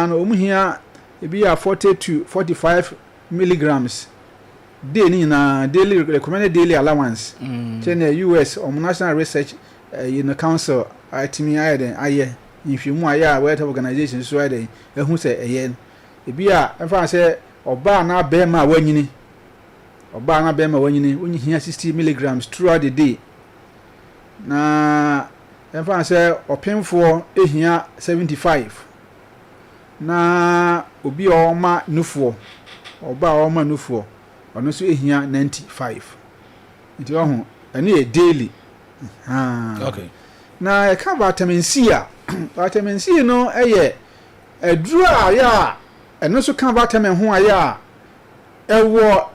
nyinaa no, wɔn hia ebi a 40 to 45 milligrams day ne nyinaa, daily recommended daily allowance. Kyerɛ ne US ɔmo National Research Council atumi ayɛ dɛn ayɛ nhwɛmu ayɛ a World Health Organization nso ayɛ dɛn ehu sɛ ɛyɛ no. Ebi a ɛfa sɛ ɔbaa na bɛrima a wanyini, ɔbaa na bɛrima a wanyini, wonyi hia 60 milligrams throughout the day, na ɛfa sɛ ɔpemfoɔ ehia 75, na obi a ɔma nufoɔ, ɔbaa a ɔma nufoɔ, ɔno nso ehia 95. Nti ɔho ɛno yɛ daily. Na yɛka vitamin C a, vitamin C no yɛ aduro a yɛ a ɛno nso ka vitamin ho a yɛ a ɛwɔ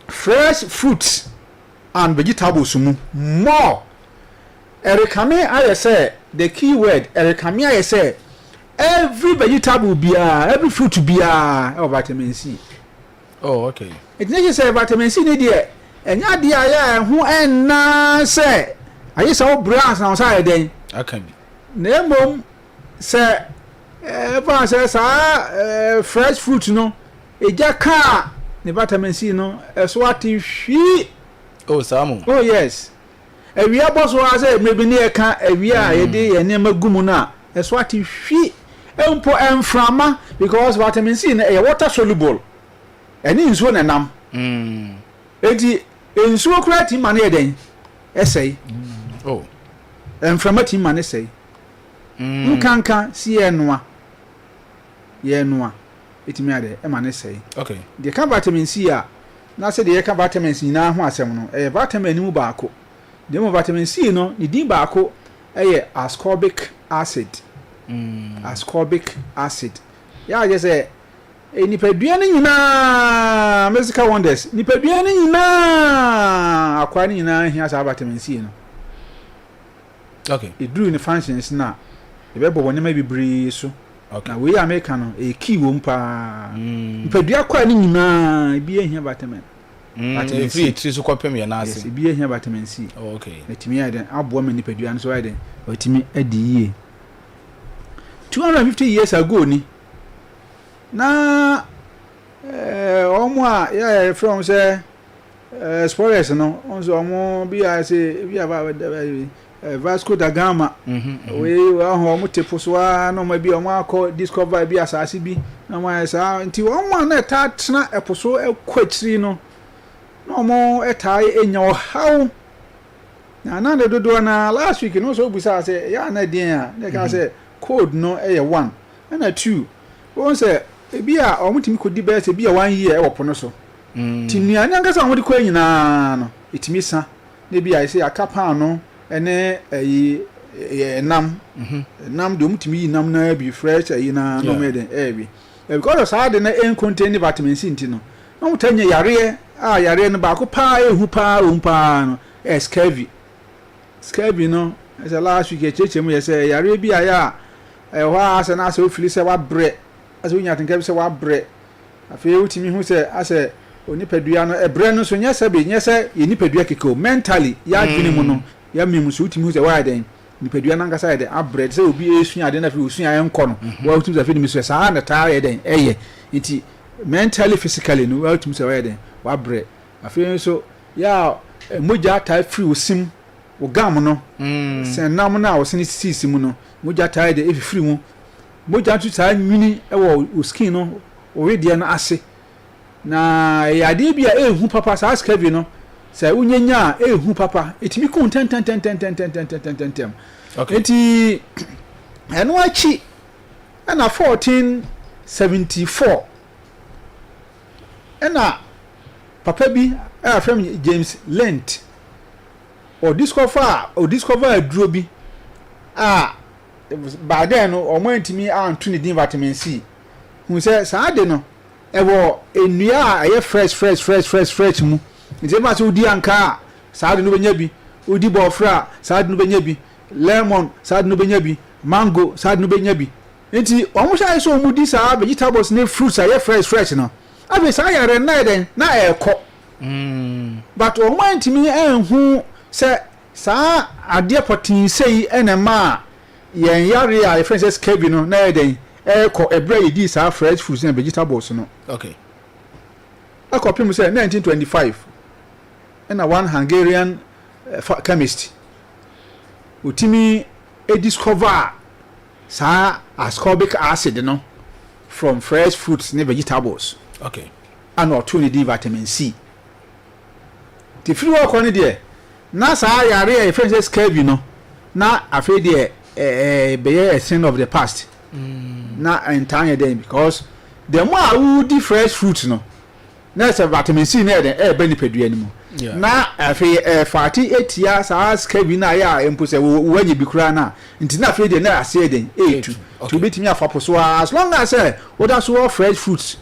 fresh fruits and vegetables mu more. Ɛrekame ayɛ sɛ, the key word, ɛrekame ayɛ sɛ every vegetable biara, every fruit biara ɛwɔ vitamin C. Ɛti ne kyerɛ sɛ vitamin C ne deɛ, ɛnyɛ adeɛ a yɛ a ɛho ɛnna sɛ ayɛ sɛ wobrɛ ansa na wo sa ayɛ dɛn aka bi. Na mmom sɛ ɛfa sɛ saa fresh fruit no egya kaa ne vitamin C no ɛso ate hwii. Oh, saa mo. Oh yes, awia bɔ so a sɛ mmerɛ bi ne yɛka awia a yɛde yɛn nneɛma gu mu no a, ɛso ate hwi. Mpo mframa, because vitamin C no ɛyɛ water soluble, ɛne nsuo na nam. Eti nsuo koraa ti ma no yɛ dɛn ɛsɛe. Mframa ti ma no sɛe. Nkanka si yɛ noa, yɛ noa etumi ayɛ dɛ ɛma ne sɛe. Deɛ ka vitamin C a, na sɛ deɛ yɛka vitamins nyinaa ho asɛm no, ɛyɛ vitamin no mu baako. Deɛ mu vitamin C no, ne din baako ɛyɛ ascorbic acid. Ascorbic acid yɛ a kyerɛ sɛ nipadua no nyinaa, Musical Wonders, nipadua no nyinaa, akwaa no nyinaa hia saa vitamin C no. Ɛduru ne functions no a, yɛbɛbɔ wɔ nneɛma bebree so. Na wei a meka no, ɛyɛ key wɔ mu paa. Nipadua kwaa no nyinaa ebi ahia vitamin vitamin C. Efiri etiri so kɔpem yɛn Yes. ase. Ebi ahia vitamin C. Na tumi ayɛ dɛn aboa ma nipadua no so ayɛ dɛn watumi adi yie. 250 years ago ni na wɔn a yɛ yɛfrɛ wɔn sɛ explorers no, wɔn nso wɔn bi a sɛ bi a Vasco da Gama. Wei wɔn wɔn te po so ara na wɔn bi wɔn akɔ discover bi asase bi na wɔn ayɛ saa. Nti wɔn a na ɛtaa tena ɛpo so ɛkɔ akyiri no na wɔn ɛtaa nya ɔhaw na ne dodoɔ na last week no nso obusa sɛ ɛyɛ ana deɛn a na ɛka sɛ cold no ɛyɛ one, ɛna two, wɔn sɛ ebi a wɔn tumi kɔdi bɛyɛ sɛ ebi a one year ɛwɔ po no so. Ti nnuane ankasa a wɔde kɔ nyinaa no etumi sa na ebi a yɛsɛ aka paano ɛne ɛyi ɛyɛ nam. Nam deɛ, wɔn tumi yi nam naa bi fresh ɛyi naa na wɔn yɛ den ɛɛbi because of saa de no ɛncontain vitamin C. Nti no na wɔn ta nya yareɛ a yareɛ no baako paa ehu paa wɔm paa no ɛyɛ scurvy. Scurvy no, ɛsɛ last week ɛkyerɛkyerɛ mu yɛ sɛ yareɛ bi a yɛ a ɛwɔ hɔ a asɛ na asɛ ofili sɛ wabrɛ, asɛ wonya atenka bi sɛ wabrɛ. Afei wotumi hu sɛ asɛ onipadua no ɛbrɛ no so, nyɛ sɛ bi nyɛ sɛ yɛ nipadua keke o, mentally yɛ adwene mu no yɛ mu so wotumi hu sɛ wɔayɛ dɛn, nipadua no ankasa yɛ dɛn abrɛ sɛ obi esua ade na afei osua ɛnkɔ no. Wɔtumi sɛ afei ne mi so saa na taa yɛ dɛn ɛyɛ. Nti mentally, physically no, wɔtumi sɛ wɔyɛ dɛn wabrɛ. Afei nso yɛ a mogya taa firi wo sim, wo gum no. Sɛ nam no a wɔsene sisi mu no, mogya taa yɛ dɛ efifiri mu. Mogya nso saa nwini wɔ wo skin no, wo wedeɛ no ase, na ɛyɛ adeɛ bi a ɛɛhu papa. Saa scurvy no, sɛ wonyanya a, ɛɛhu papa, ɛtumi ku ntɛntɛntɛntɛntɛntɛntɛntɛntɛm. Nti ɛno akyi ɛna 1474 ɛna papa bi a yɛfrɛ no James Lind ɔdiscover aduro bi a by then no ɔmo antumi anto ne din vitamin C. Hu sɛ saa de no ɛwɔ nnua a ɛyɛ fresh fresh fresh fresh fresh mu. Nti ɛma sɛ wodi anka a, saa de no bɛnya bi, wodi bɔɔfrɛ a, saa de no bɛnya bi, lemon, saa de no bɛnya bi, mango, saa de no bɛnya bi. Nti wɔn hyɛ ayɛ sɛ wɔn di saa vegetables ne fruits a ɛyɛ fresh fresh no, afei saa yare no na yɛ dɛn na ɛɛkɔ. But wɔn antumi anhu sɛ saa adeɛ pɔtee sɛyi ɛna ɛma a yɛn yare a yɛfrɛ no sɛ scurvy no na yɛ dɛn ɛrekɔ ɛberɛ a yɛdii saa fresh fruits and vegetables no. Okay. Ɛkɔpem sɛ 1925 ɛna one Hungarian chemist otumi discover saa ascorbic acid no from fresh fruits ne vegetables. Ana ɔtoo ne din vitamin C. Nti firi hɔ kɔ no deɛ, na saa yare a yɛfrɛ no sɛ scurvy no, na afei deɛ ɛbɛyɛ a thing of the past. Na ɛntaa nyɛ dɛn because the more a wodi fresh fruit no, na sɛ vitamin C no yɛ dɛn ɛreba nipadua no mu. Na afei ɛfaate etia saa scurvy no a yɛ a mpo sɛ woanya bi koraa no a, nti na afei deɛ na aseɛ yɛ dɛn ɛretu. Nti wobɛtumi afa po so ara as long as sɛ woda so wɔ fresh fruits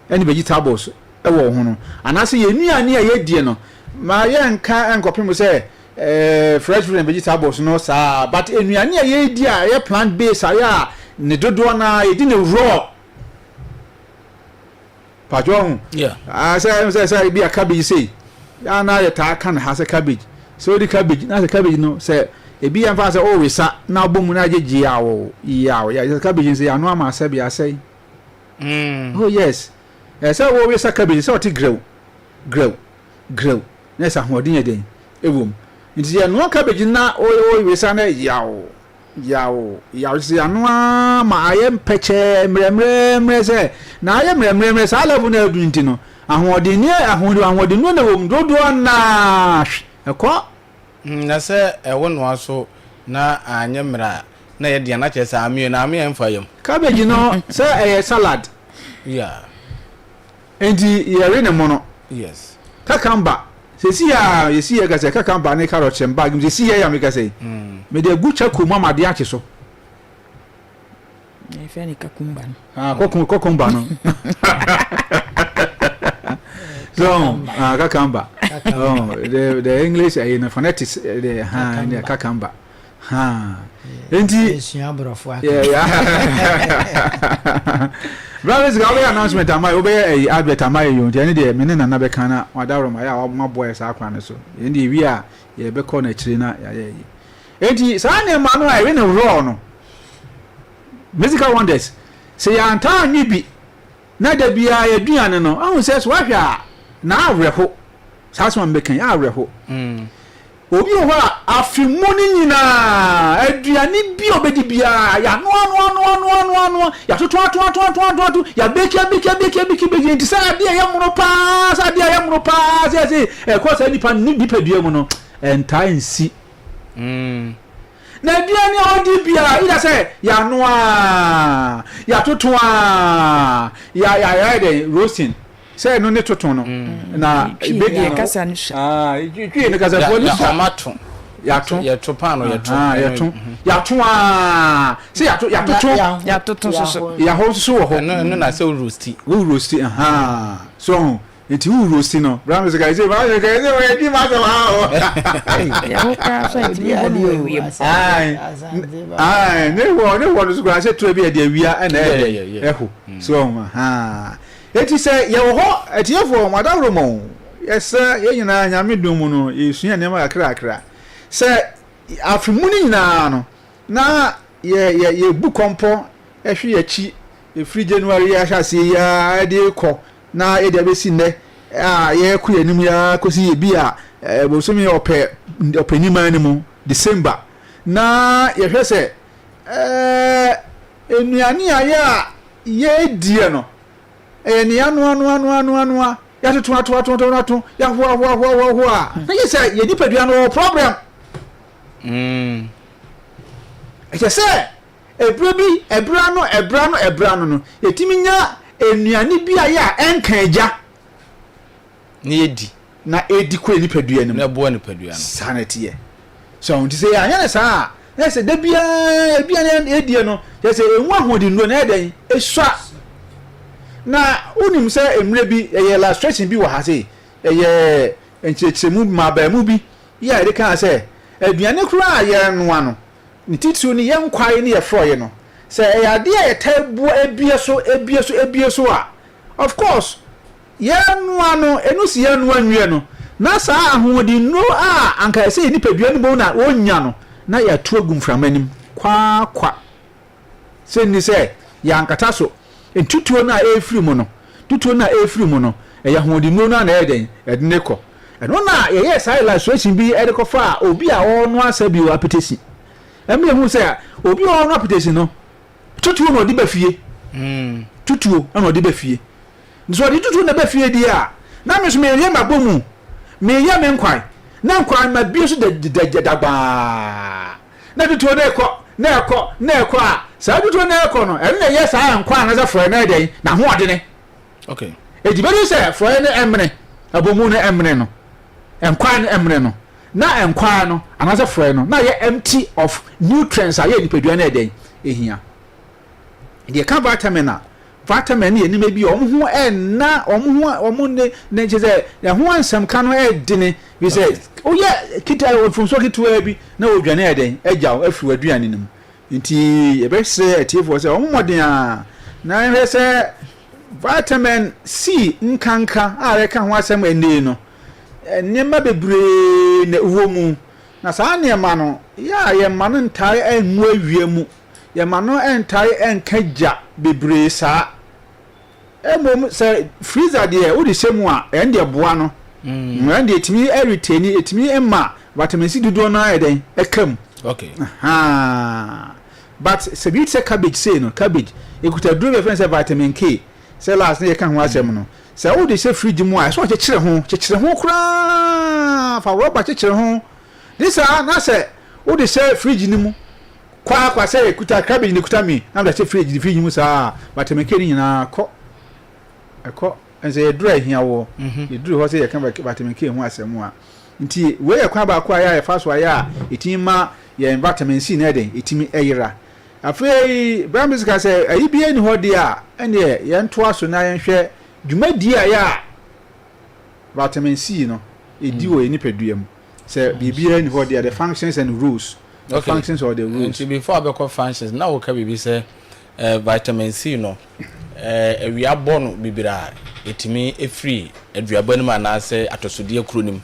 ne vegetables wɔ wo ho no, anaasɛ yɛn nnuane a yɛdie no, ma yɛnka nkɔpem sɛ eh, fresh fruit and vegetables no saa, but nnuane a yɛdi a ɛyɛ plant based ayɛ a ne dodoɔ no ara yɛdi no raw. Patwɔ ho. Yeah. Ah, sɛ sɛ sɛ ebi a cabbage sei, ya na yɛtaa ka no ha sɛ cabbage. Sɛ wodi cabbage na sɛ cabbage no sɛ ebi yɛmfa sɛ ɔwesa na abɔ mu na agye gyeaw yaw ya sɛ cabbage nso yɛano ama asɛ bi asɛe. Oh yes. Ɛsɛ sɛ wɔwesa cabbage sɛ ɔte grɛw grɛw grɛw na ɛsɛ ahoɔden yɛ dɛn ɛwɔ mu. Nti yɛnoa cabbage na wɔwesa na yaw yaw yaw sɛ yɛanoa ma ayɛ mpɛkyɛɛ mmerɛmmerɛmmerɛ sɛ na ayɛ mmerɛmmerɛmmerɛ saa level na adu nti no ahoɔden ne ahoɔden ahoɔden no na ɛwɔ mu dodoɔ naa ɛkɔ. Na sɛ ɛwo noa so na anyɛ mmerɛ a na ɛyɛ den a na kyerɛ sɛ amee no amee ɛmfa yam. Cabbage no sɛ ɛyɛ salad. Yeah. Nti yɛwe ne mono. Yes. Cucumber sɛsi a yɛsi yɛ kasa cucumber ne carrot hyɛ bag mu sɛsi yɛ ya me kasa yi. Mede agu charcoal mu ama adeɛ akye so. Yɛfrɛ no kakumba no. Ah, cucumber no. So, ah, cucumber. Oh, the English, uh, phonetics, the ha, the cucumber. Ha. Enti esua aborɔfo aka. Yeah, yeah. Brother, sika wobɛyɛ announcement ama yɛ, wobɛyɛ ɛyi advert ama yɛ yɛ nti ɛne deɛ me ne nana bɛka na wadaworo ma yɛ a wɔaboa yɛ saa kwan no so. Yɛn deɛ wie a yɛbɛkɔ n'akyire na yɛayɛ yi. Enti saa nneɛma no a ɛwe ne raw no, musical wonders, sɛ yɛantaa anwe bi na da biara yɛaduane no, ahu sɛ so wahwɛ a na awerɛho. Saa asɛm a mebɛka yi, awerɛho. Obi wɔ hɔ a, afe mu no nyinaa, aduane bi a ɔbɛdi biara, yɛanoanoanoanoanoanoa, yɛatotoatoatoatoato, yɛabeki abeki abeki abeki abeki. Nti sɛ adeɛ a ɛyɛ mono paa, sɛ adeɛ a ɛyɛ mono paa, sɛ ɛsɛ ɛkɔ saa nipa no nipadua mu no, ɛntaa nsi. Na aduane a ɔdi biara, either sɛ yɛanoa, yɛatoto a, yɛayɛ dɛn, roasting. Sɛ ɛno ne toto no na ebedi no. Kasa no sua. Twi no kasafoɔ no sua. Ɔmato. Yɛato. Yɛto paano yɛto. Yɛto. Yɛato aa. Sɛ yɛato yɛatoto. Yɛatoto nso so. Yɛaho nso so wɔ hɔ. Ɛno ɛno na sɛ wo rosti. Wo rosti ahaa. So ho nti wo rosti no. Bra mi sɛ ka ɛsɛ ma ka ɛsɛ wɔyɛ di ma sɛ wa o. Yɛho koraa so a ɛtumi bɔ no wɔ awia mu. Ayi ayi ne wɔ ne wɔ no so koraa sɛ tura bi yɛ de awia ɛna ɛyɛ ɛho. So ho ahaa. Enti sɛ yɛwɔ hɔ, atiefoɔ, mo adaworoma o, yɛsrɛ yɛn nyinaa Nyame dom mu no, yɛsua nneɛma kakrakra. Sɛ afe mu no nyinaa no, na yɛ, yɛ, yɛbu kɔmpɔ hwe yɛn akyi, ɛfiri January yi ahyɛaseɛ yi ara de rekɔ na yɛde abɛsi nnɛ a yɛrekɔ yɛn anim yi ara kɔsi ebi a bosome ɔpɛ, ɔpɛniman no mu, December, na yɛhwɛ sɛ ɛɛ, nnuane a yɛ a yɛrediɛ no, ɛyɛ nea anoanoanoanoanoa, yɛatotoatoatoatoato, yɛahoahoahoahoa a, na yɛ sɛ yɛ nipadua no wɔ problem. Mm. Ɛkyɛ sɛ ɛberɛ bi, ɛberɛ ano, ɛberɛ ano, ɛberɛ ano no, yɛtumi nya nnuane bi a yɛ a ɛnka agya. Na yɛdi. Na ɛdi kɔ yɛn nipadua no mu. Na ɛboa nipadua no. Saa na ɛteɛ. So nti sɛ yɛanyɛ no saa a, na sɛ da biara aduane a yɛdie no, kyerɛ sɛ ɛmu ahoɔdennuro no ɛyɛ dɛn? Ɛsua. Na wonim sɛ mmerɛ bi yɛyɛ illustration bi wɔ ha sei, yɛyɛ nkyerɛkyerɛmu mmabaamu bi yi a yɛde kaa sɛ aduane koraa a yɛrenoa no, ne titiriw ne yɛn nkwae ne yɛn forɔeɛ no, sɛ ɛyɛ adeɛ a yɛtaa bua abue so, abue so, abue so a, of course, Yɛrenoa no, ɛno si yɛrenoa nwie no, na saa ahoɔdennuro a anka ɛsɛ yɛn nipadua no mmom na ɔnya no, na yɛato agu mframa no mu kwaakwa. Sɛ nni sɛ Yɛankata so. Ntutuo no a ɛrefiri mu no, tutuo no a ɛrefiri mu no, ɛyɛ ahoɔdennuro no ara na ɛyɛ dɛn? Ɛde no kɔ. Ɛno na yɛyɛɛ saa illustration bi de kɔfaa obi a ɔrenoa sɛbio apetesi. Ɛma yɛhuu sɛ obi a ɔrenoa apetesi no, tutuo na ɔde ba fie. Tutuo na ɔde ba fie. Nti sɛ ɔde tutuo na ɛba fie deɛ a, na me nso meyɛ m'abɔ mu, meyɛ me nkwan, na nkwan mabie so dagbaa. Na tutuo no rekɔ, na ɛkɔ, na ɛkɔ a, saa tutuo no ɛrekɔ no, ɛno na ɛyɛ saa nkwa anaasɛ frɔeɛ no ɛdɛn, n'ahoɔdene. Okay. Enti bɛdu sɛ frɔeɛ no ɛmene, abomu no ɛmene no, nkwa no ɛmene no, na nkwa no anaasɛ frɔeɛ no na yɛ empty of nutrients a yɛ nipadua no ɛdɛn, ɛhia. Deɛ ɛka vitamin a, vitamin no yɛ nneɛma bi a wɔn ho ɛnna wɔn ho wɔn ne ne kyerɛ sɛ ɛho nsɛmka no ɛdene bi sɛ woyɛ kita mfomsoɔ ketewa bi na wɔdwane ɛdɛn agyaw afiri w'aduane no mu. Nti yɛbɛsrɛ atiefoɔ sɛ wɔn mmɔden a na nhwɛ sɛ vitamin C nkanka a yɛka ho asɛm ɛnnɛ yi no, nneɛma bebree na ɛwɔ mu. Na saa nneɛma no, yɛ a yɛmma no ntae ngu awia mu. Yɛma no ntae nka gya bebree saa. Mmom sɛ freezer deɛ wode hyɛ mu a, ɛno deɛ boa no. Ɛno deɛ ɛtumi retaini, ɛtumi ma vitamin C dodoɔ no ara yɛ dɛn? Ɛka mu. Okay. Ahaa. But sɛ biribi te sɛ cabbage sei no, cabbage, ɛkuta duro bi a yɛfrɛ no sɛ vitamin K, sɛ last na yɛka ho asɛm no. Sɛ wode hyɛ fridge mu a, ɛsɛ sɛ ɔkyekyere ho, kyekyere ho koraa, fa rɔba kyekyere ho. Ne saa na sɛ wode hyɛ fridge no mu Kwa kwa sɛ ekuta cabbage na ekuta mi na mede ahyɛ fridge fridge mu saa a vitamin K no nyinaa kɔ ɛkɔ ɛnsɛ yɛduru a ehia wɔ yɛduru hɔ sɛ yɛka vitamin K ho asɛm a nti wei yɛ kwan baako a yɛ a yɛfa so ayɛ a ɛtumi ma yɛn vitamin C no ɛdɛn ɛtumi ɛyera afei bra mi sika sɛ ayi bi ɛni hɔ deɛ a ɛneɛ yɛntoa so na yɛnhwɛ dwumadie a yɛ a vitamin C no ɛdi wɔ yɛn nipadua mu sɛ biribiara ni hɔ deɛ the functions and roles the okay. functions or the roles. Nti before abɛkɔ functions na woka biribi sɛ eh, vitamin C no eh, awia bɔ no bibiri a ɛtumi ɛfiri aduaba no mu anaasɛ atɔsodeɛ kuro no mu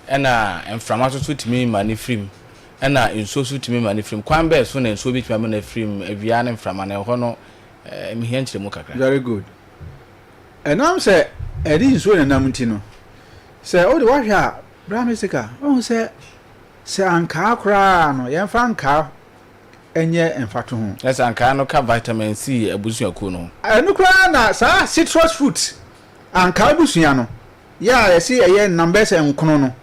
ɛna mframa nso so tumi ma no firi mu ɛna nsuo nso tumi ma no firi mu kwan bɛɛ so na nsuo bɛtumi ama no afiri mu awia ne mframa no ɛhɔ no eh, mehia nkyerɛmu kakra. Very good. Ɛnam sɛ ɛde nsuo na ɛnam nti no sɛ wode wahwɛ a bra me sika wohu sɛ Sɛ ankaa koraa no, yɛmfa ankaa nyɛ mfatoho. Na sɛ ankaa no ka vitamin C abusuakuo no ho. Ɛno koraa na saa citrus fruit, ankaa abusua no, yɛ a yɛse ɛyɛ nam bɛyɛ sɛ nkono no,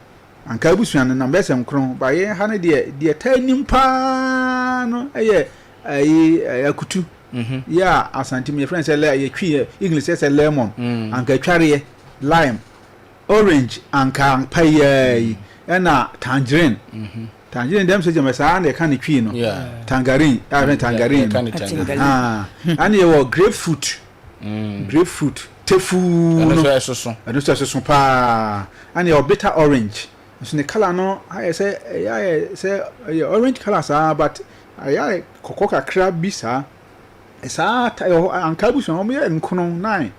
ankaa abusua no nam bɛyɛ sɛ nkono, ba yɛn ha no deɛ, deɛ ɛtaa nim paa no yɛ ayi akutu, yɛ a Asante mu yɛfrɛ no sɛ, yɛtwi English yɛ sɛ lemon, ankaa twareɛ, lime. Orange anka ampa yi ara yi ɛna tangerine tangerine dɛm sɛ gyama saa na yɛka ne twi no tangerine a yɛfrɛ tangerine no ɛna yɛwɔ grapefruit grapefruit tefuu no ɛno nso ɛsoso paa ɛna yɛwɔ bitter orange nso ne colour no ayɛ sɛ ɛyɛ ayɛ sɛ ɛyɛ orange colour saa but ɛyɛ ayɛ kɔkɔɔ kakra bi saa saa anka abusua wɔn yɛ nkono nine.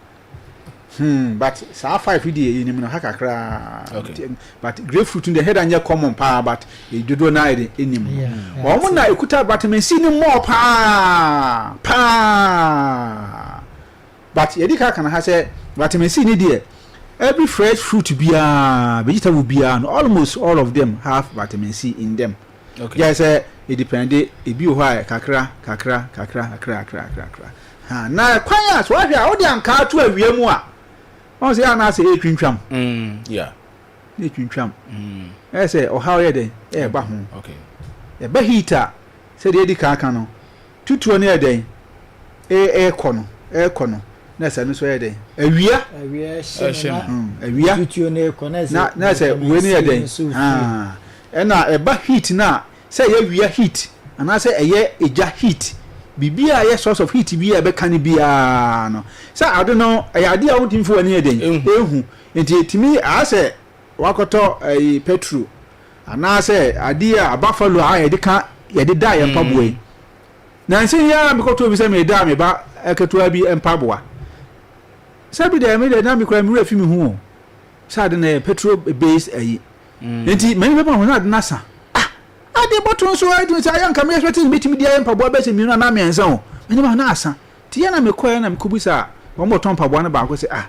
Hmm, but saa five yi deɛ yɛnim no ha kakraa. Okay. But grapefruit no deɛ hɛda nyɛ common paa but dodoɔ no ayɛ de ɛnim no. Wɔn na ɛkuta vitamin C no more paa paa. But yɛdi ka kana ha sɛ vitamin C no deɛ every fresh fruit biara vegetable biara no almost all of them have vitamin C in them. Okay. Yɛ sɛ ɛdepende ebi wɔ hɔ a kakra kakra kakra kakra kakra kakra. Ha, na kwan a sɛ wahwɛ a wode ankaa to awia mu a, wɔn sɛ yɛ anaasɛ ɛretwintwam. Mm, yeah. Na ɛtwintwam. Mm. Ɛyɛ sɛ ɔhaw yɛ dɛn ɛreba ho. Okay. Ɛba heat a, sɛdeɛ adi kan aka no, tutuo no yɛ dɛn ɛrekɔ no, ɛrekɔ no, na ɛsɛ no nso yɛ dɛn awia. Awia ɛhyɛ no na mm, awia. Tutuo no rekɔ na ɛsɛ na ɛsɛ wei no yɛ dɛn. Ɛna ɛba heat no a, Sɛ ɛyɛ wia heat anaasɛ ɛyɛ egya heat, biribiara a ɛyɛ source of heat biara a ɛbɛka no biara no, sɛ ade no ɛyɛ adeɛ a wontumi mfa w'ani yɛ dɛn ɛnhu, nti ɛtumi ayɛ sɛ wakɔtɔ ɛyi petrol anaasɛ adeɛ a buffalo a yɛde ka yɛde da yɛn mpaboa yi. Nansa yi ara mekɔtɔɔ bi sɛ meda me ba ketewa bi mpaboa. Sɛ bi deɛ me deɛ na me koraa me werɛ fi me ho o. Sɛ ade no ɛyɛ petrol based ayi. Nti m'ani bɛba ho na ade no asa. Ah! Ade bɔto nso a ɛtumi sɛ ayɛ nka me expect sɛ metumi de ayɛ mpaboa bɛyɛ sɛ mmienu anaa mmiɛnsa o. M'ani ba ho na asa. Nti yɛ na mekɔɛ na mekɔbisa wɔn a wɔtɔn mpaboa no baako sɛ, ah,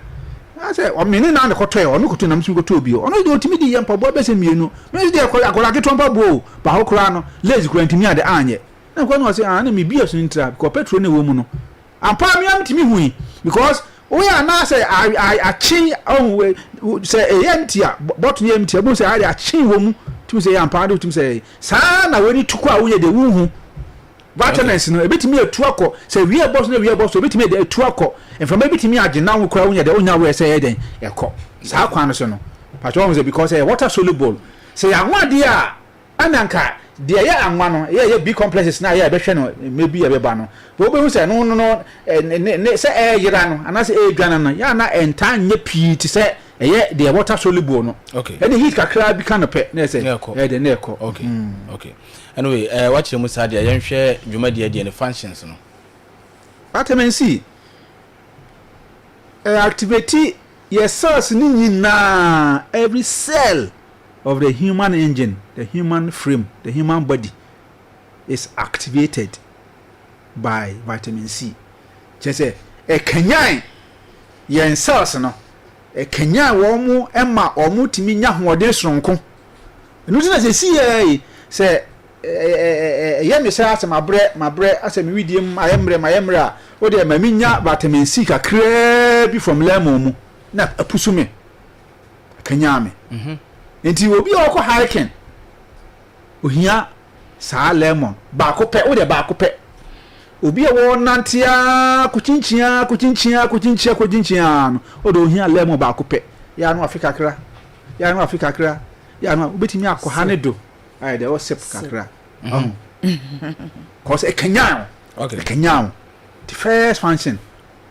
na sɛ me ne naa na kɔtɔɛ, ɔno kɔtɔ na me nso mekɔtɔɔ bi. Ɔno deɛ ɔtumi di yɛ mpaboa bɛsɛ mmienu. Me nso deɛ akwadaa ketewa mpaboa o, baako koraa no, lace koraa ntumi ade anyɛ. Na mekɔ na ɔse, ah, na mebia so ntira, because petrol na ɛwɔ mu no. Ampa ara me ara metumi hui, because woyɛ a na sɛ akye, ɔhu, sɛ ɛyɛ empty a, bottle no yɛ empty a, wobɛhu sɛ ayɛ akye wɔ mu, tumi sɛ ɛyɛ ampa ara de wotumi sɛ saa na w'ani tu kɔ a woyɛ deɛ wonhu. Vitamins no ebetumi atu akɔ sɛ wia bɔ so na wia bɔ so ebetumi de atu akɔ mframa ebetumi agye na wo koraa wonya deɛ wonya aware sɛ ɛyɛ dɛn ɛkɔ saa kwan no so no patro wɔn sɛ because ɛyɛ water soluble sɛ yɛ anwa deɛ a ɛna nka deɛ ɛyɛ anwa no ɛyɛ ɛyɛ B complexes na ɛyɛ ɛbɛhwɛ no mmerɛ bi ɛbɛba no wobɛhu sɛ no no no ne ne sɛ ɛyera no anaasɛ ɛredwane no yɛ ana ɛntaa nyɛ pii te sɛ ɛyɛ deɛ water soluble no ɛne heat kakra bi ka no pɛ na ɛsɛ ɛyɛ deɛ na ɛkɔ. Okay okay. Anyway, eh, wakyerɛ mu saa deɛ, yɛnhwɛ dwumadie deɛ ne functions no. Vitamin C, ɛ activate yɛ cells no nyinaa, every cell of the human engine, the human frame, the human body is activated by vitamin C. Kyerɛ sɛ, ɛkanyan yɛn cells no, ɛkanyan wɔn ma wɔn tumi nya ahoɔden soronko. Ɛno nti na seesei yi, sɛ ɛyɛ me sɛ asɛ mabrɛ, mabrɛ, asɛ me wedeɛ mu ayɛ mmerɛ, mayɛ mmerɛ a, wo deɛ ma menya vitamin C kakraa bi from lemon mu na apusu me, akanyan me. Mhm. Nti obi a ɔkɔ hiking, ohia saa lemon baako pɛ, wo deɛ baako pɛ. Obi a wɔnante ara kɔkyinkyin ara kɔkyinkyin ara kɔkyinkyin ara kɔkyinkyin ara no, wo deɛ ohia lemon baako pɛ. Yɛ ano afe kakra, yɛ ano afe kakra. Yɛ ano a wobɛtumi akɔ ha ne do ayɛ dɛ ɔsip kakra ɔho cause ɛkanyan wo ɛkanyan wo the first function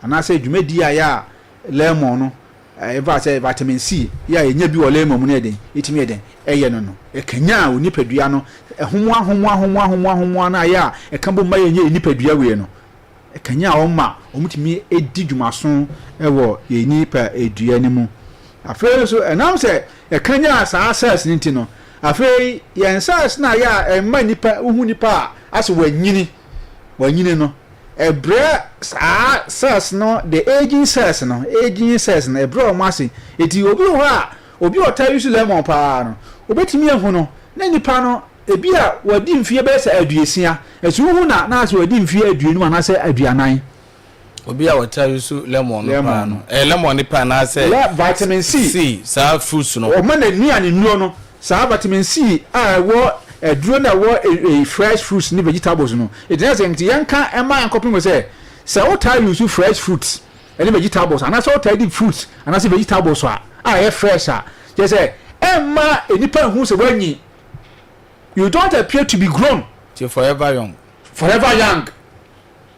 anaasɛ dwumadi a yɛ a lemon no ɛfa sɛ vitamin C yɛ a yɛnya bi wɔ lemon mu no yɛ den ɛtumi yɛ den ɛyɛ no no ɛkanyan wo nipadua no ɛhomoa ahomoa ahomoa ahomoa ahomoa no a yɛ a ɛka bom ma yɛnyɛ nipadua wei no Ɛkanyan wɔn ma wɔtumi di dwumaso wɔ yɛn nipadua no mu. Afei nso, ɛnam sɛ ɛkanyan saa cells no nti no, afei yɛn cells no a ɛyɛ a ɛma nnipa wohu nnipa a asɛ wɔanyini, wɔanyini no, ɛbrɛ saa cells no, the aging cells no, aging cells no, ɛbrɛ wɔn ase. Eti obi wɔ hɔ a, obi a ɔtaa use lemon paa no, obetumi ahu no na nipa no Ebia wadi mfeɛ bɛyɛ sɛ aduosia, nanso wohu no a, na asɛ wadi mfeɛ aduonum anaasɛ aduanan. Obi a ɔtaa use lemon no paa no, ɛyɛ lemon no pɛ anaasɛ. Lɛ vitamin C. C, saa fruits no. Wɔma n'anuane nnuro no, saa vitamin C a ɛwɔ aduro no a ɛwɔ fresh fruits ne vegetables no. Enti na sɛ nti yɛnka mma ɛnkɔpem sɛ, sɛ wotaa use fresh fruits ne vegetables anaasɛ wotaa di fruits anaasɛ vegetables a a ɛyɛ fresh a, kyerɛ sɛ ɛmma nnipa nhu sɛ woanyin. You don't appear to be grown. Ti forever young. Forever young.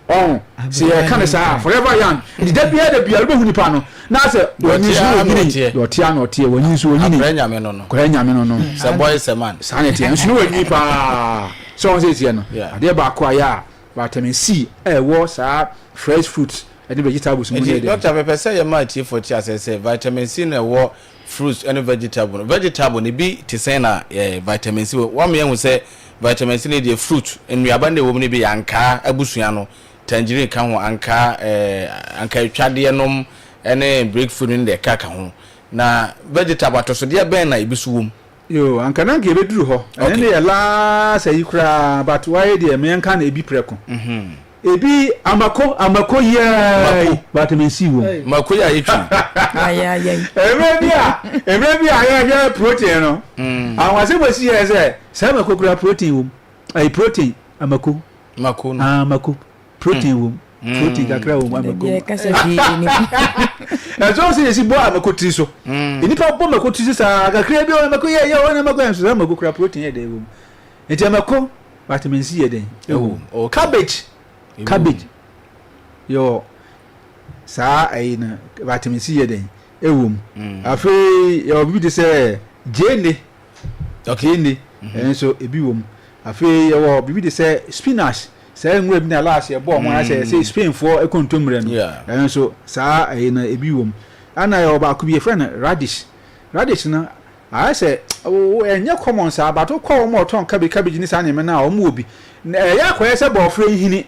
Ɔn sɛ yɛ ka ne saa forever young. Nti da biara da biara wobɛhu nipa no na sɛ wɔnyi nso wɔnyini. Deɛ ɔte ano ɔteɛ wɔnyi nso wɔnyini. Akora nyame no no. Akora nyame no no. Sɛ boy sɛ man. Saa na ɛteɛ nso ne wɔnyini paa. Sɛ wɔn sɛ ɛteɛ no. Adeɛ baako a yɛ a vitamin C a ɛwɔ saa fresh fruits ɛne vegetables mu no yɛ dɛ. Nti doctor mepɛ sɛ yɛma atiefoɔ te aseɛ sɛ vitamin C na ɛwɔ Fruits ne vegetable no, vegetable no ebi te sɛn na eh, vitamin C wɔ? Wama yɛahu sɛ vitamin C no deɛ fruit, nnuaba no a ɛwɔ mu no bi yɛ ankaa abusua no, tangerine ka ho, ankaa, eh, ankaa atwadeɛ nom ne breakfruit no ne deɛ ɛkeka ho. Na vegetable atɔsodeɛ bɛn na ebi nso wɔ mu? Yoo, anka na anka yɛbɛduru hɔ. Ɛno ne yɛ last ayi koraa, but wayɛ deɛ ma yɛnka no ebi prɛko. Ebi amako amako yiaa vitamin C wom. Mako yi a yɛtwi. Mmerɛ bi a mmerɛ bi a yɛhwɛ protein no, anwasɛm a ɛsi yɛ sɛ saa mako kura protein wom. Ayi protein amako. Mako no. Ah mako protein wom. Protein kakra wom amako. Ɛsɛ sɛ yɛsi bɔ amako tiri so. Nnipa bɔ mako tiri so saa kakra bi amako yɛ yɛ wɔn amako yɛ nso saa mako kura protein yɛ dɛ wom. Nti amako vitamin C yɛ dɛn? Ɛwɔ mu. Cabbage, cabbage yɛ saa ɛyi no vitamin C yɛ dɛn? Ɛwɔ mu. Mm. Afei yɛwɔ biribi te sɛ gyeene, gyeene mhm. ɛno nso ebi wɔ mu. Afei yɛwɔ biribi te sɛ spinach, saa nwura bi na last yɛbɔ ɔmo ayɛ sɛ Spainfoɔ kontomire no, ɛno nso saa ɛyi no ebi wɔ mu. Ɛna yɛwɔ baako bi yɛfrɛ no radish. Radish no Ayɛ sɛ ɛnyɛ common saa but wokɔ wɔn a wɔtɔn cabbage cabbage ne saa nneɛma no a wɔn wɔ bi. Na ɛyɛ akɔyɛ sɛ bɔɔfrɛ nhini.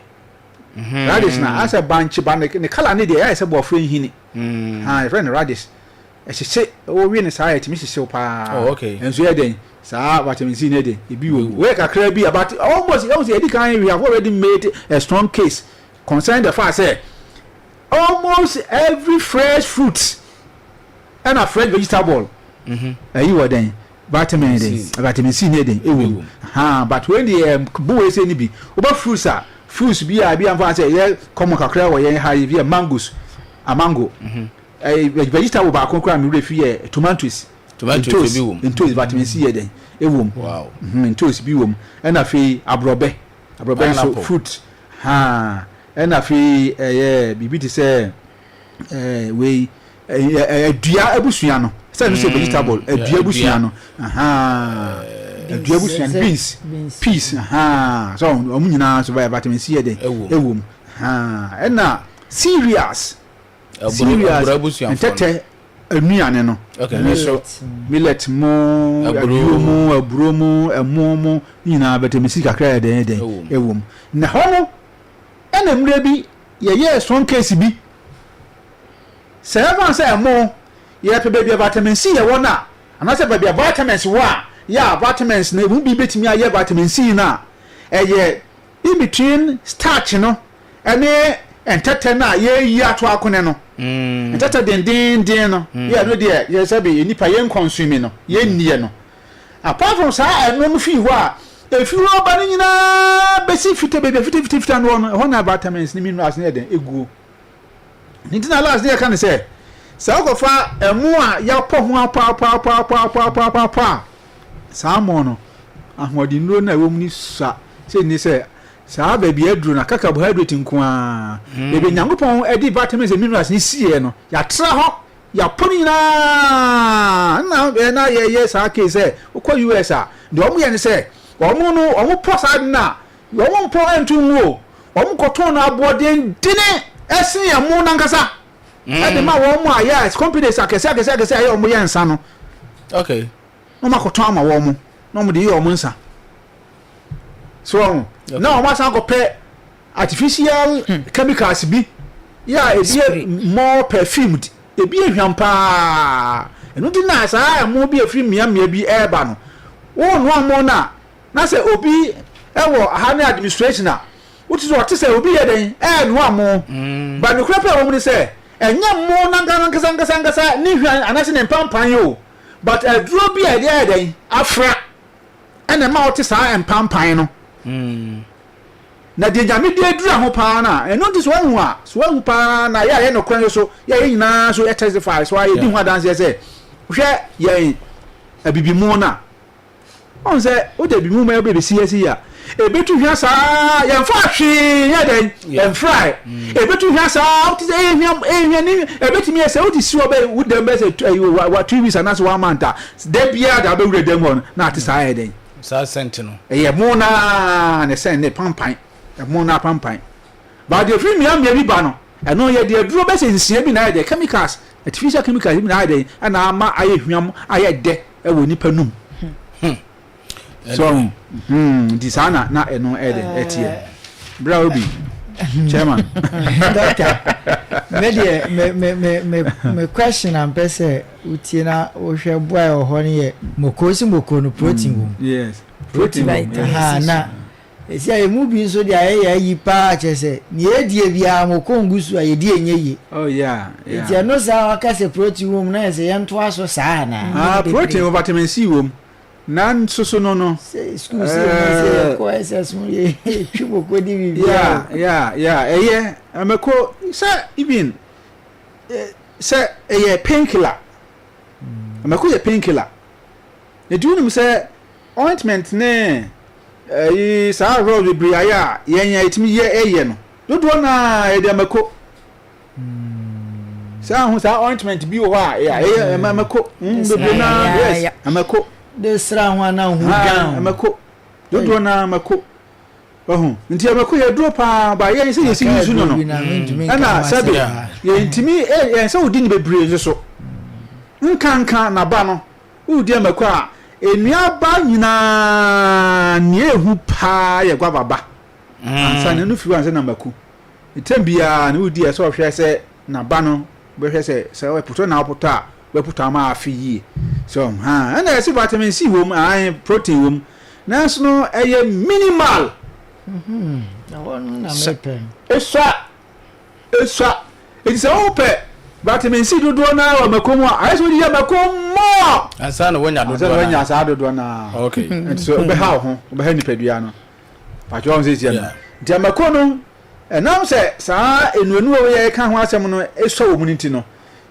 Radish na asɛ bankye ba ne ne colour ne deɛ ɛyɛ sɛ bɔɔfrɛ nhini. Ha yɛfrɛ no radish. Ɛhyehye wowe no saa a ɛtumi hyehyew paa. Oh, okay. Nso yɛ dɛn saa vitamin C ne dɛn ebi wɔ mu. Woyɛ kakra bi but almost ɛhu sɛ yɛdi kan we have already made a strong case concerning the fact sɛ almost every fresh fruit ɛna fresh vegetable ɛyi wɔ dɛn vitamin dɛn vitamin C ne dɛn ɛwɔ mu. Ha but when the bo wei sɛ ne bi woba fruits a fruits bi a bi a nfa sɛ yɛ common kakra wɔ yɛn ha yi bi yɛ mangoes amango. Ɛɛ vegetable baako koraa mi werɛ fi yɛ tomatoes. Tomatoes bi wɔ mu. Ntoos vitamin C yɛ dɛn ɛwɔ mu. Wow. Ntoos bi wɔ mu ɛna afei aborɔbɛ aborɔbɛ nso fruit haa ɛna afei ɛyɛ biribi te sɛ ɛɛ wei ɛɛ adua abusua no sɛ ɛno sɛ vegetable adua abusua no ahaa adua abusua no beans peas ahaa so wɔn nyinaa nso vitamin C yɛ dɛn ɛwɔ mu ahaa ɛna cereals. Cereals, ntɛtɛ nnuane no, ɛno nso millet mu, ayuo mu, aburo mu, ɛmo mu nyinaa vitamin C kakra yɛ dɛn dɛn ɛwɔ mu. Na hɔ no ɛna mmerɛ bi yɛyɛɛ strong case bi sɛ ɛfa sɛ ɛmo yɛpɛ baabi a vitamin C yɛwɔ no a anaasɛ baabi a vitamins wɔ a yɛ a vitamins no emu bi bɛtumi ayɛ vitamin C no a ɛyɛ in between starch no ne ntɛtɛ no a yɛreyi ato akone no mm. ntɛtɛ dendenden no mm. yɛ no deɛ yɛ sɛ bi nipa yɛn consume no yɛn nniɛ no apart from saa ɛno no fii hɔ a efi hɔ ba no nyinaa bɛsi fita baabi a fita fita fita no wɔ no ɛhɔ na vitamins ne minerals no yɛ dɛn eguo ne nti na last ne yɛka ne sɛ sɛ wokɔfa ɛmo a yɛapɔ ho apɔ apɔ apɔ apɔ apɔ apɔ apɔ apɔ a saa mo no ahoɔdennuro no a ɛwɔ mu no sua sɛ nni sɛ Saa baabi a aduru no, aka carbohydrate nko ara. Baabi a Nyankopɔn de vitamins and minerals no siiɛ no, yɛatra hɔ, yɛapo no nyinaa. Nna na yɛyɛ saa case sɛ, wokɔ US a, deɛ wɔyɛ ne sɛ, wɔn no, wɔpɔ saa ade no a, wɔn mpɔ nto ngu o, wɔn kɔtɔn no aboɔdendene ɛsen ɛmo no ankasa, ɛde ma wɔn a yɛ companies akɛse akɛse akɛse a ɛyɛ wɔn yɛ nsa no. Okay. Na wɔn akɔtɔn ama wɔn, na wɔn de yɛ wɔn nsa. So wɔn na wɔn asan akɔpɛ artificial hmm. chemicals bi yɛ a ebi yɛ more perfumed ebi yɛ hwam paa ɛno ti na saa ɛmo bi efiri mmeammea bi ɛreba no wɔn noa mo na na sɛ obi ɛwɔ ha ne administration a wotu sɛ ɔte sɛ obi yɛ dɛn ɛɛnoa mo mm. ba nokura pɛ wɔn ni sɛ ɛnyɛ mo nankasa nkasa nkasa ne hwan anaasɛ ne mpampan yi o but aduro bi a yɛde ayɛ dɛn afra. ɛna ɛma wote saa mpampan no. Na deɛ Nyame de adura ho paa no a, ɛno nti sɛ woahu a, sɛ woahu paa na yɛ a yɛ nokorɛ nso so, yɛ a yɛn nyinaa nso yɛ testify, so a yɛdi ho adanseɛ sɛ, wohwɛ yɛn abibimu no a, woahu sɛ wode abibimu ma ɛbɛsi asi a, ɛbɛtu hwa saa, yɛmfa hwee yɛ dɛn, ɛmfrae, ɛbɛtu hwa saa, wote sɛ ɛyɛ hwa, ɛyɛ hwa ne, ɛbɛtumi yɛ sɛ wode si hɔ bɛ, wo dɛm bɛ sɛ, wa 2 weeks anaasɛ 1 month a, Da biara da wobɛwura dan mu hɔ no, na ate saa ayɛ dɛn? Saa sɛnte no. Ɛyɛ mo no ara ne sɛn ne pampan. Ɛmo no apampan. But deɛ ɛfiri mmeammea bi ba no, ɛno yɛde aduro bɛsɛ nsia bi na ayɛ dɛn? Chemicals, artificial chemicals bi na ayɛ dɛn? Ɛna ama ayɛ hwam, ayɛ dɛ wɔ nipa num. Hmm. So hmm, nti saa na na ɛno ɛyɛ dɛn ɛteɛ. Bra obi, chairman. Doctor, me deɛ me me me me me question a mpɛ sɛ wotie na wohwɛ boa wɔ hɔ no yɛ moko si moko no protein wɔ mu. Yes, protein wɔ mu. Ha na esi a emu bi nso deɛ ayɛ yɛ ayi paa kyerɛ sɛ nea edie biara moko ngu so a yɛdi enye yie. Oh yeah, yeah. Nti ɛno saa waka sɛ protein wɔ mu na yɛ sɛ yɛntoa so saa anaa. Ah, protein wɔ vitamin C wɔ mu. Nanso so no no. Sɛ sukuu sɛ mu sɛ yɛkɔ SS mu yɛ twi moko di biribi. Yeah, yeah, yeah. Ɛyɛ mako sɛ even sɛ ɛyɛ painkiller. Mako yɛ painkiller. Nti wonim sɛ ointment ne ɛyi saa rɔb bebree ayɛ a yɛn yɛn yɛtumi yɛ ɛyɛ no dodoɔ naa yɛde mako. Sɛ ahu saa ointment bi wɔ hɔ a ɛyɛ ɛyɛ ɛma mako bebree naa yes ɛmako. De sra ho ana ho dwan. Ɛmako dodoɔ naa mako ɔho nti ɛmako yɛ duro paa ba yɛn sɛ yɛsi yi su no no ɛna sɛbi yɛntumi yɛn sɛ wodi ne bebree nso so nkanka n'aba no wodi ɛmako a nnuaba nyinaa nea ehu paa yɛ guava ba ansa na ɛno firi hɔ ansa na mako. Ntɛm biara no wodi a ɛsɛ ɔhwɛ sɛ n'aba no bɛhwɛ sɛ sɛ ɔpotɔ na ɔpotɔ a bɛpotɔ ama afe yie. So ha ɛna ɛsɛ vitamin C wɔ mu, ae protein wɔ mu. Nanso no ɛyɛ minimal. Ɛhɔ no na mepɛ. Esua esua. Eti sɛ wopɛ vitamin C dodoɔ no ara wɔ mako mu a, ayɛ sɛ wode yɛ mako mmɔɔ. Ansa na woanya dodoɔ no. Ansa na woanya saa dodoɔ no ara. Okay. Nti so wobɛha wo ho, wobɛha nipadua no. Patro wɔn sɛ etia no. Nti mako no, ɛnam sɛ saa nnuanu a wɔyɛ ka ho asɛm no esua wɔ mu no nti no,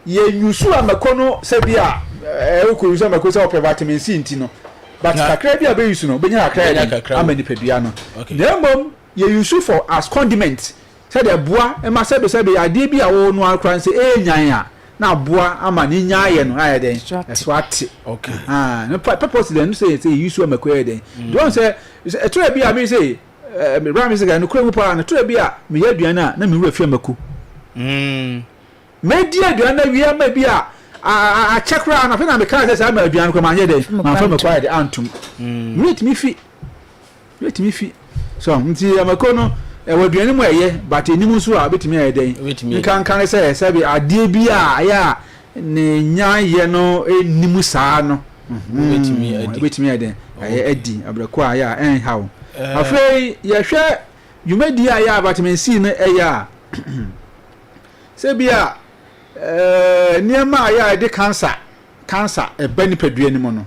yɛ nyusu amako no sɛ bi a ɛwokɔ yusu amako sɛ ɔpɛ vitamin C nti no, but kakra bi a bɛyusu no, wobɛnya kakra yɛ den ama nipadua no. Na mmom yɛ yusu for as condiment sɛdeɛ ɛboa ma sɛbesɛbe adeɛ bi a wɔnoa koraa no sɛ ɛnyan a na aboa ama ne nyaayɛ no ayɛ dɛn ɛso ate. No purpose dɛn no sɛ sɛ yɛyusu amako yɛ dɛn. Nti wɔn sɛ ɛtɔrɔ bi a mi sɛ ɛɛ mi sɛ nokorɛ mu paa no ɛtɔrɔ bi a meyɛ aduane a na me wura fi amako. Medi aduane no awie ama bi a akyɛ koraa no afei na mekaa sɛ saa ma aduane no koraa manyɛ dɛn mamfa mako ayɛ dɛn antom. Me werɛ tumi fi. Me werɛ tumi fi. So nti mako no ɛwɔ aduane mu a ɛyɛ but ɛnim nso a wobɛtumi ayɛ dɛn nkanka ne sɛ sɛbe adeɛ bi a ɛyɛ a ne nyayɛ no ɛnim saa no wobɛtumi ayɛ dɛn ɛyɛ adi abrɛko a ɛyɛ a ɛnha wo. Afei yɛhwɛ dwumadie a ɛyɛ a vitamin C no ɛyɛ a Sɛ bi a nneɛma a ɛyɛ a ɛde cancer cancer ɛba nipadua no mu no,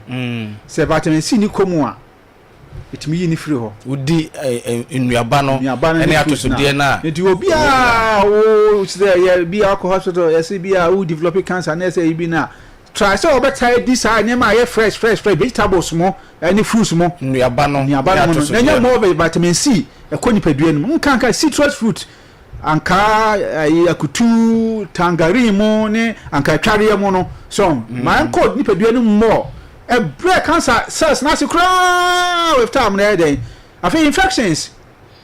sɛ vitamin C ni kɔ mu a, ɛtumi yi ne firi hɔ. Wodi nnuaba no ne atosodeɛ no a. Nti obiara wo sɛ yɛ bi akɔ hospital yɛsɛ bi a wo develop cancer na ɛsɛ bi na try sɛ wɔbɛtaa di saa nneɛma a ɛyɛ fresh fresh fresh vegetables mo ɛne fruits mo. Nnuaba no ne atosodeɛ no. Na ɛnyɛ more vitamin C ɛkɔ nipadua no mu nkanka citrus fruit Ankaa, ayi, akutu, tangerine mu ne ankaa twareɛ mu no, so mm. ma ɛnkɔ nipadua no mu mmɔ. Ɛbrɛ cancer cells no ase koraa with time na ɛyɛ dɛn. Afei infections,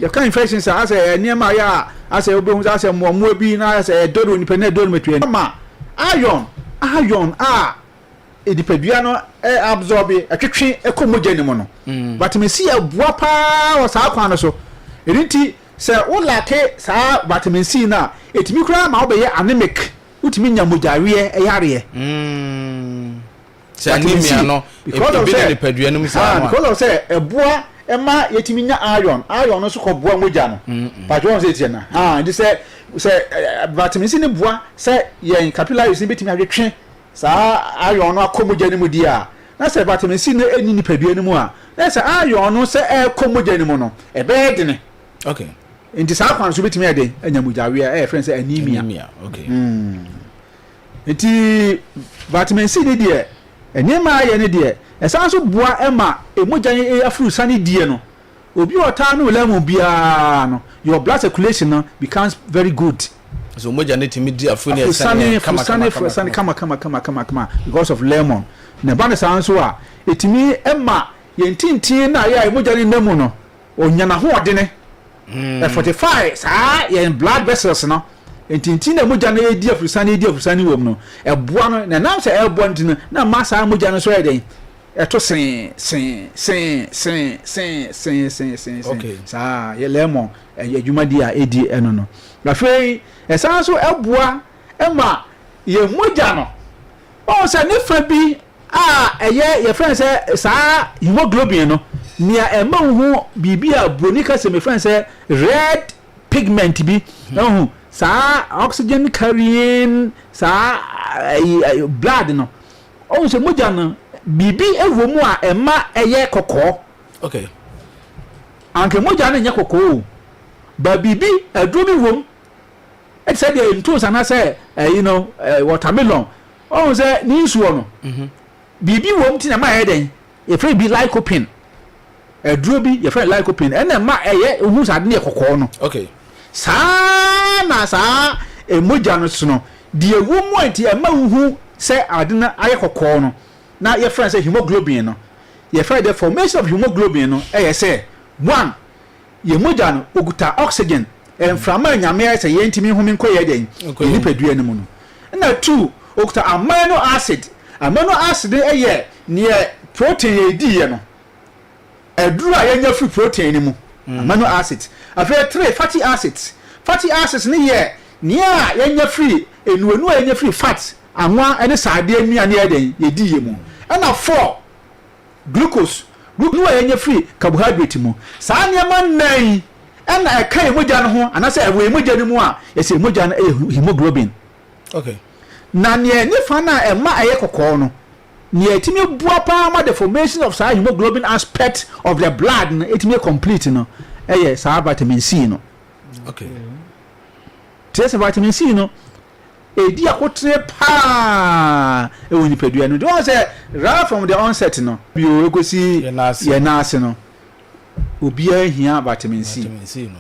yɛka infections a asɛ nneɛma a yɛ a asɛ wobɛhu sɛ asɛ mmoamoa bi na asɛ ɛdɔre wɔ nipa na ɛdɔre nipadua no ma iron, iron a nipadua no absorb ɛtwetwe ɛkɔ mogya no mu no. Mm. Vitamin C ɛboa paa wɔ saa kwan no so. Ɛno nti Sɛ wo lacke saa vitamin C no a, ɛtumi koraa ma wobɛyɛ anemic, wotumi nya mogyaweɛ yareɛ. Sɛ anemia no, ebi ne nipadua no mu saa no a. Because of sɛ ɛboa ma yɛtumi nya iron, iron no nso kɔboa mogya no. Patro wɔn sɛ ɛteɛ no. Nti sɛ sɛ vitamin C no boa sɛ yɛn capillaries no bɛtumi atwetwe saa iron no akɔ mogya no mu deɛ a, na sɛ vitamin C no ɛnni nipadua no mu a, na sɛ iron no sɛ ɛrekɔ mogya no mu no, ɛbɛyɛ dene. Okay. Nti saa kwan so betumi ayɛ den anya mogyaweɛ a ɛyɛ fɛn sɛ anemia. Anemia, okay. Nti vitamin C ne deɛ nneɛma a ayɛ ne deɛ ɛsan so boa ma mogya no afurusane die no. Obi a ɔtaa nom lemon biara no, your blood circulation no becomes very good. So mogya no tumi di afuru ne ɛsane kama kama kama kama kama kama kama kama because of lemon. Na ɛba no saa nso a, ɛtumi ma yɛn tintin no a ɛyɛ a mogya no nna mu no, Onya n'ahoɔdene. Ɛfortify saa yɛn blood vessels no. Ntintin na mogya no redi afurusane redi afurusane wɔ mu no, ɛboa no, na ɛnam sɛ ɛreboa no nti no, na ɛma saa mogya no nso yɛ dɛn? Ɛto see, see, see, see, see, see, see, see, see. Okay. Saa yɛ lemon adwumadi a ɛdi ɛno no. Afei, ɛsan nso ɛboa ma yɛn mogya no, ɔhu sɛ ne fa bi a ɛyɛ yɛfrɛ no sɛ saa hemoglobin no, nea ɛma wohu biribi a buroni ka sɛ mefrɛ no sɛ red pigment bi, ɛhu saa oxygen carrying saa ɛyi blood no, ɔhu sɛ mogya no biribi wɔ mu a ɛma ɛyɛ kɔkɔɔ. Okay. Anka mogya no nyɛ kɔkɔɔ o, ba biribi aduro bi wɔ mu ɛte sɛ deɛ ntoos anaasɛ ɛyi no watermelon. Ɔhu sɛ ne nsuo no, biribi wɔ mu ti na ɛma ɛyɛ dɛn? Yɛfrɛ bi lycopene. Aduro bi yɛfrɛ no lycopene. Ɛna ɛma ɛyɛ ohu sɛ ade no yɛ kɔkɔɔ no. Okay. Saa na saa mogya no so no, deɛ ɛwɔ mu a nti ɛma wohu sɛ ade no ayɛ kɔkɔɔ no, na yɛfrɛ no sɛ hemoglobin no. Yɛfrɛ the formation of hemoglobin no ɛyɛ sɛ one, Yɛn mogya no, okuta oxygen, mframa a Nyame ayɛ sɛ yɛntumi nhome nkɔ yɛn dɛn? Yɛn nipadua no mu no. Ɛna two, okuta amino acid. Amino acid no yɛ neɛ protein yɛ diiɛ no, aduru a yɛnya firi protein no mu, amino acids. Afei three, fatty acids. Fatty acids no yɛ nea yɛnya firi nnuanu a yɛnya firi fat, anwa ne sradeɛ nnuane a yɛyɛ dɛn yɛdi yɛ mu. Ɛna 4, glucose, glu a yɛnya firi carbohydrate mu. Saa nneɛma nnan yi na ɛka yɛn mogya no ho anaasɛ ɛwɔ yɛn mogya no mu a yɛsɛ yɛn mogya no yɛ hemoglobin. Okay. Na nea ne fa no a ɛma ɛyɛ kɔkɔɔ no, nea ɛtumi boa paa ma the formation of saa hemoglobin aspect of the blood no ɛtumi yɛ complete no ɛyɛ saa vitamin C no. Okay. Kyerɛ sɛ vitamin C no ɛdi akotene paa ɛwɔ nipadua no. Nti wɔn sɛ right from the onset no bio ɛkɔsi Yɛn nan ase. yɛn nan ase no, obiara hia vitamin C. Vitamin C no.